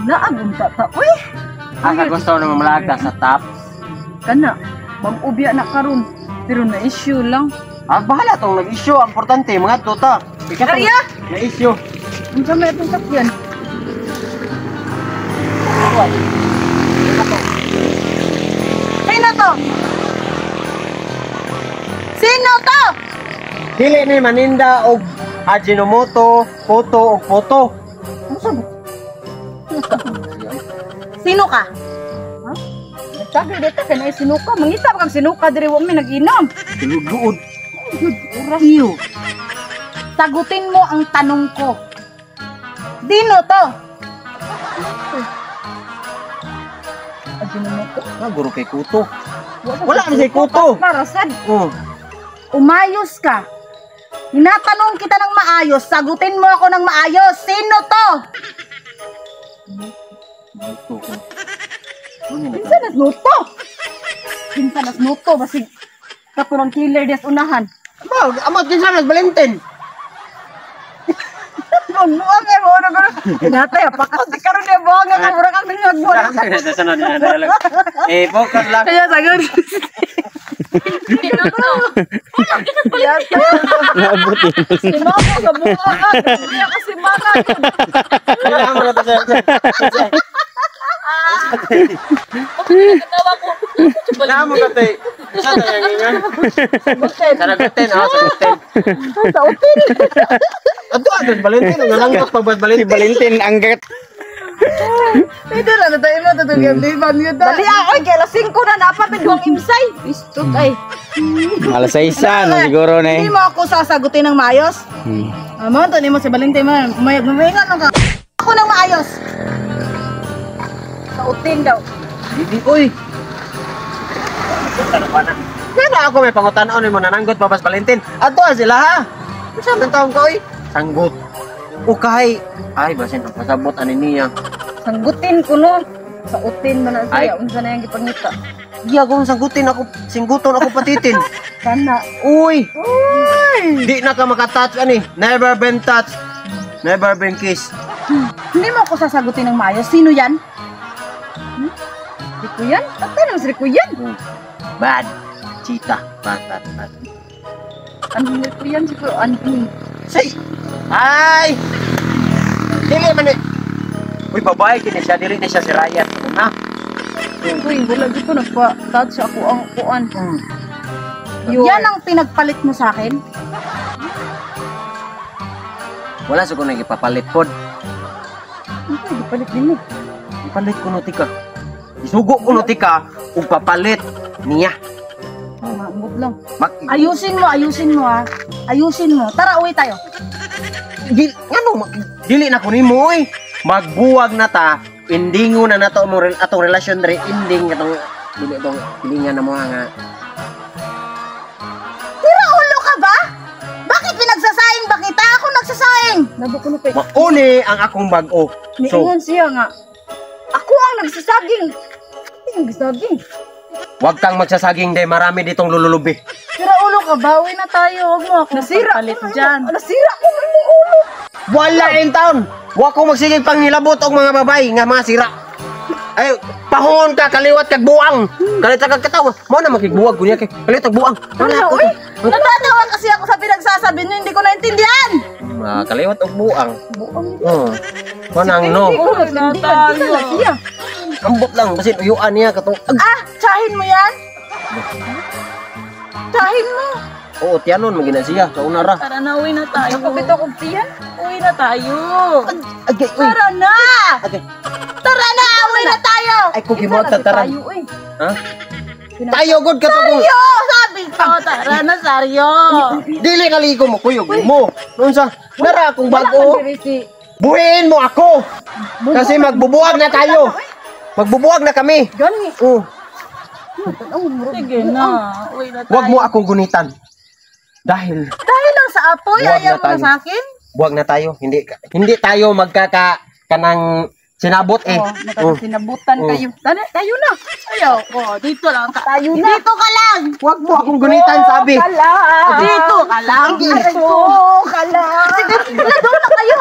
Naag unta ta, uy. Asa gusto na mamalaga sa top? Kana, bag-o biya na karon. Pero na-issue lang. Ah, bahala tong nag-issue. Ang importante, mga tuta. Arya! Na-issue. Unsa may atong sakyan? Sino to? Sino to? Dili ni maninda og Ajinomoto, photo og photo. Unsa ba? Sino ka? Nagtagay dito kay naay sinuka. Mangita pa kang sinuka diri, wa mi nag-inom. Luod. Iyo. Sagutin mo ang tanong ko. Dino to? Ajinomoto. Ah, guro kay kuto. Wala man siya kuto. Para sad. Oh. Umayos ka. Tinatanong kita ng maayos, sagutin mo ako ng maayos. Sino to? Kinsa nas nuto? Kinsa nas nuto basig katurang killer des unahan. Ba, amot din sa Valentin. Ano ang emo na guro? Natay pakot di karon ni buang nga mura kang nagbuang. Eh, focus lang. Kaya sagot. Sino to? Si mama sa buang. Kaya kasi mama. Kailangan mo na to, sir. Natawa ko. Kailangan mo na to. Sa tayo ngayon. Saragutin, oh, sagutin. Sa utin. Ato, ato, Valentin. Ang nalangkot pag Si Valentin. Valentin ang gat. Pwede lang na tayo mo, tutugyan di ba niyo Dali ah, oy, kay alas 5 na napatid buang imsay. Pistot ay. Alas 6 na siguro na eh. Hindi mo ako sasagutin ng maayos. Amo, to nimo si Valentin man. May mamingan lang ka. Ako ng maayos. Sa utin daw. Hindi, uy. Kaya ako may pangutanon mo nananggot pa Valentin. Ato ah, sila ha. Unsa man taong ka oy? Sanggot. Ukay. Ay, basin ang pasabot ani niya. Sanggutin ko no. Sa utin man na Ay. siya. Unsa na yang gipangita? Di ako sanggutin ako, singguton ako patitin. Kana. Uy. Di na ka makatouch ani. Never been touched. Never been kissed. Hindi mo ako sasagutin ng maayos. Sino yan? Rikuyan? Tatay naman si Rikuyan. Bad. Cheetah. Bad, bad, bad. Ano Rikuyan? Siguro ano. Say! Ay! Dili man eh. Uy, babae kini siya. Dili ni siya si Ryan. Ano na? Uy, wala dito nagpa-touch ako ang kuan. Yan ang pinagpalit mo sa akin? Wala sa ko nagipapalit pod. Ano gipalit nimo? Ipalit ko no tika. Isugo ko no tika ug papalit niya. Oh, maambot lang. Mag Ayusin mo, ayusin mo ah. Ayusin mo. Tara, uwi tayo. Dili ngano dili na ko nimo oy. Magbuwag na ta, endingo na nato mo atong relasyon diri ending katong dili tong hilingan na mo nga. Tira ulo ka ba? Bakit pinagsasaing ba kita? Ako nagsasaing. Nabo ko no kay Mauni ang akong bag-o. So, niingon siya nga. Ako ang nagsasaging. Ay, nagsasaging. wag kang magsasaging day, marami ditong lululubi. Tira ulo ka ba? Uwi na tayo. Huwag mo ako Nasira. pagpalit dyan. Nasira ko ang imong ulo. Wala in town. Wa ko magsigig panghilabot og mga babae nga mga sira. Ay, pahon ka kaliwat kag buang. Kalit kag katawa. Mo na makigbuwag kunya kay kalit kag buang. Ano, uy? Natatawa kasi ako sa pinagsasabi niyo. Hindi ko naintindihan. Ah, kaliwat og buang. Buang. Oh. Mo nang no. Oh, natindihan kita na siya. Ambot lang basin uyuan niya katong ag. Ah, tsahin mo yan? Tsahin mo. Oo, tiyanon magina siya sa una ra. Tara na, uwi na tayo. Ako bitaw kog tiyan. Uwi na tayo. Agay, uy. Tara na! Agay. Tara na! Uwi na tayo! Ay ko Kinsa gimo na si tataran. Tayo eh. Ha? Tayo gud katong Yo! Sabi ko! Oh, tara na, Saryo. dili kaligo mo kuyog mo. Unsa? Nara akong Wala bag-o. man diri si Buhiin mo ako. Kasi magbubuwag na tayo. Magbubuwag na kami. Gani. Oh. Sige na. Uwi na tayo. Huwag mo akong gunitan. Dahil Dahil lang sa apoy, Huwag ayaw na mo na tayo. sa akin? buwag na tayo. Hindi hindi tayo magkaka kanang sinabot eh. Oh, nakakasinabutan Oh. kayo. Tana, tayo na. Ayaw ko. Dito lang ka. Tayo na. Dito ka lang! Huwag mo akong gunitan, sabi. Kala. Dito ka lang! Dito ka lang. Sige, na doon na kayo!